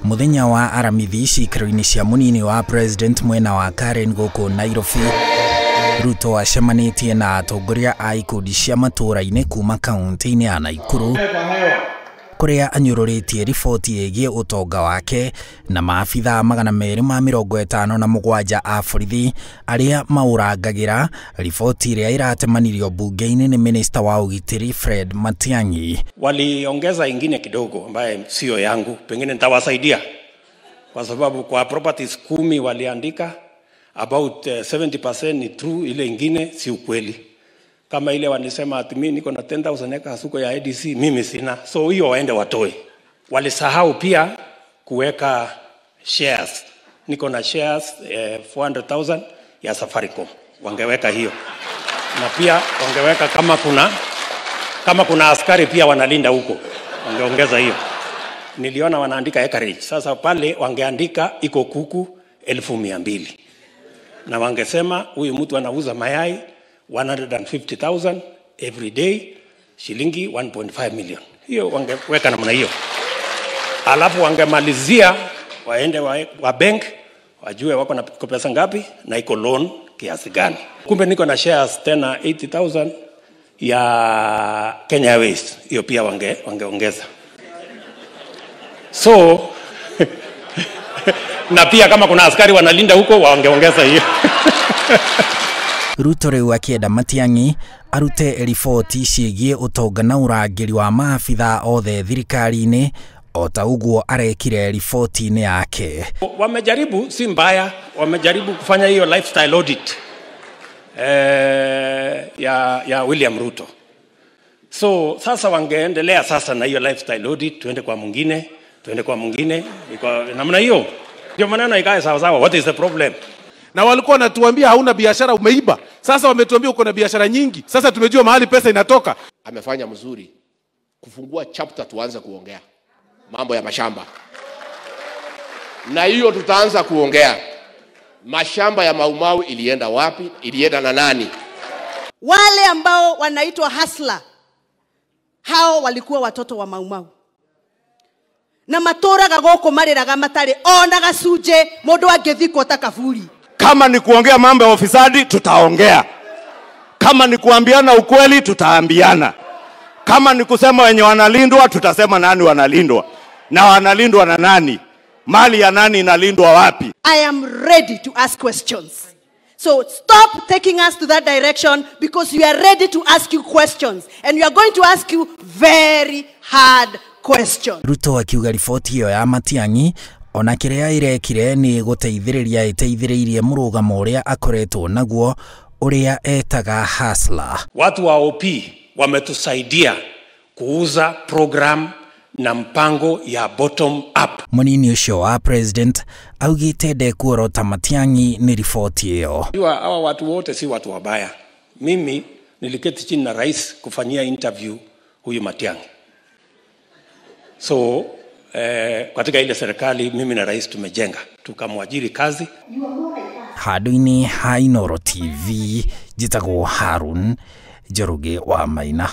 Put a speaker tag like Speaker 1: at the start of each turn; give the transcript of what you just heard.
Speaker 1: Muthenya wa Aramithi ciikaro-inĩ cia munini wa president mwena wa Karen gũkũ Nairobi, Ruto acemanĩtie na atongoria a ikundi cia matũũra-inĩ kuma kaunti-inĩ ya Nakuru, kũrĩa anyũrũrĩtie riboti ĩgiĩ ũtonga wake na maabithaa 257 a borithi arĩa maũrangagĩra, riboti ĩrĩa ĩratemanirio bunge-inĩ nĩ minista wa ũgitĩri Fred Matiang'i.
Speaker 2: Waliongeza ingine kidogo ambaye sio yangu, pengine nitawasaidia kwa sababu kwa properties 10 waliandika about 70% ni true, ile ingine si ukweli. Kama ile walisema ati mimi niko na 10,000 acres huko ya ADC, mimi sina. So hiyo waende watoe. Walisahau pia kuweka shares. Niko na shares 400,000 ya Safaricom. Wangeweka hiyo. Na pia wangeweka kama kuna askari pia wanalinda huko. Wangeongeza hiyo. Niliona wanaandika acreage. Sasa pale wangeandika iko kuku 200,000. Na wangesema huyu mtu anauza mayai 150,000 every day, shilingi 1.5 million. Hiyo wangeweka namna hiyo. Alafu wangemalizia waende wa bank wajue wako na pesa ngapi na iko loan kiasi gani. Kumbe niko na shares tena 80,000 ya Kenya Airways. Hiyo pia wangeongeza. So na pia kama kuna askari wanalinda huko wangeongeza hiyo.
Speaker 1: Ruto rĩu akĩenda Matiang'i arute riboti ciĩgiĩ ũtonga na ũrangĩri wa maabithaa othe thirikari-inĩ o ta ũguo arekire riboti-inĩ yake.
Speaker 2: Wamejaribu, si mbaya, wamejaribu kufanya hiyo lifestyle audit ya William Ruto. So sasa wangeendelea sasa na hiyo lifestyle audit, tuende kwa mwingine, tuende kwa mwingine, kwa namna hiyo. Ndio maneno ikae sawa sawa. What is the problem?
Speaker 3: Na walikuwa wanatuambia hauna biashara, umeiba. Sasa wametuambia uko na biashara nyingi. Sasa tumejua mahali pesa inatoka.
Speaker 4: Amefanya mzuri kufungua chapter tuanze kuongea mambo ya mashamba. Na hiyo tutaanza kuongea. Mashamba ya Maumau ilienda wapi? Ilienda na nani?
Speaker 5: Wale ambao wanaitwa hustler, hao walikuwa watoto wa Maumau. Na matũraga gũkũ marĩraga matarĩ ona gacunjĩ mũndũ angĩthikwo ta kaburi.
Speaker 6: Kama ni kuongea mambo ya ufisadi tutaongea. Kama ni kuambiana ukweli tutaambiana. Kama ni kusema wenye wanalindwa tutasema nani wanalindwa. Na wanalindwa na nani? Mali ya nani inalindwa wapi?
Speaker 5: I am ready to ask questions. So stop taking us to that direction because we are ready to ask you questions. And we are going to ask you very hard questions.
Speaker 1: Ruto akiuga riboti ĩyo ya Matiang'i ona kĩrĩa irekire nĩ gũteithĩrĩria ĩteithĩrĩirie mũrũgamo ũrĩa akoretwo naguo ũrĩa etaga hustler.
Speaker 2: Watu wa OP wametusaidia kuuza program na mpango ya bottom up.
Speaker 1: Munini ũcio wa president augĩte ndekuorota Matiang'i nĩ riboti ĩyo.
Speaker 2: Jua hawa watu wote si watu wabaya. Mimi niliketi chini na rais kufanyia interview huyu Matiang'i. So katika ile serikali mimi na rais tumejenga, tukamwajiri kazi.
Speaker 1: Handũ-inĩ ha Inooro TV, njĩtagwo Harun Njoroge wa Maina.